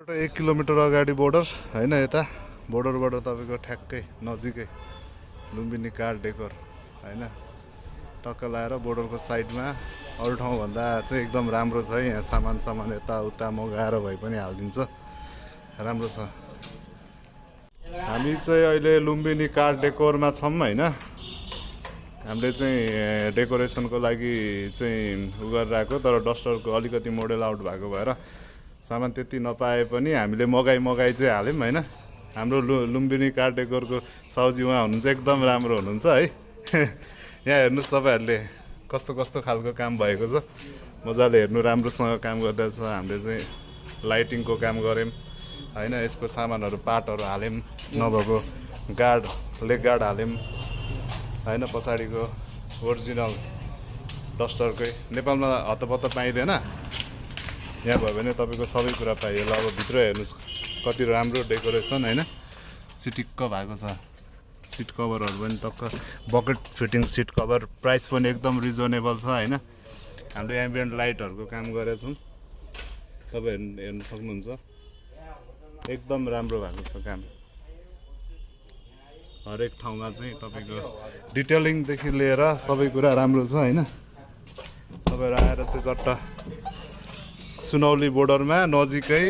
1 kilometre अगाडि border हैन, यता बोर्डरबाट तपाईको ठ्याक्कै नजिकै लुम्बिनी कार डेकोर हैन, टक्क लाएर बोर्डरको साइडमा अरु ठाउँ भन्दा चाहिँ एकदम राम्रो छ। यहाँ सामान यताउता मगाएर भए पनि हालिदिन्छ, राम्रो छ। हामी चाहिँ अहिले लुम्बिनी कार डेकोरमा छौँ हैन। हामीले चाहिँ डेकोरेसनको लागि चाहिँ उ गरेर आएको, तर डस्टरको अलिकति मोडल आउट भएको भएर सामान त्यति नपाए पनि हामीले मगाई चाहिँ हाल्यौँ हैन। हाम्रो लुम्बिनी कार डेकोरको साउजी उहाँ हुनुहुन्छ, एकदम राम्रो हुनुहुन्छ है। यहाँ हेर्नुहोस् तपाईहरुले कस्तो कस्तो खालको काम भएको छ, मजाले हेर्नु, राम्रोसँग काम गर्दैछ। हामीले चाहिँ लाइटिङको काम गर्यौँ हैन, यसको सामानहरु पार्टहरु हाल्यौँ, नभएको गार्ड लेग गार्ड हाल्यौँ हैन। पछाडीको ओरिजिनल डस्टरकै नेपालमा हतपत्त पाइदैन, यहाँ भयो भने तपाईको सबै कुरा पाइयो। ल अब भित्र हेर्नुस् कति राम्रो डेकोरेसन हैन, सिटिक्क भएको छ। सीट कभरहरु पनि टक्क bucket fitting seat cover, price पनि एकदम रिजनेबल छ हैन। हामीले एम्बिएन्ट लाइटहरुको काम गरेका छौं, तपाईहरु हेर्न सक्नुहुन्छ, एकदम राम्रो भएको छ काम। हरेक ठाउँमा चाहिँ तपाईको डिटेलिङ देखि लिएर सबै कुरा राम्रो छ हैन। तपाईहरु आएर चाहिँ चट्ट सुनौली बोर्डरमा नजिकै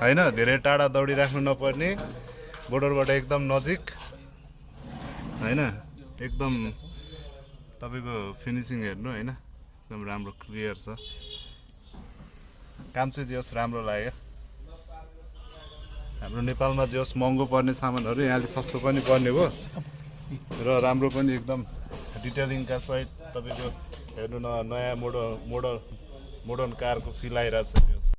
हैन, धेरै टाढा दौडिराख्नु नपर्ने, बोर्डरबाट एकदम नजिक हैन। एकदम तपाईको फिनिशिङ हेर्नु हैन, एकदम राम्रो क्लियर छ काम चाहिँ। जस राम्रो लाग्यो, हाम्रो नेपालमा जस महँगो पर्ने सामानहरु यहाँले सस्तो पनि पर्ने भयो र राम्रो पनि एकदम डिटेलिङका सहित तपाईको हेर्नु न, नयाँ मोडर्न कारको फिल आइरहेछ।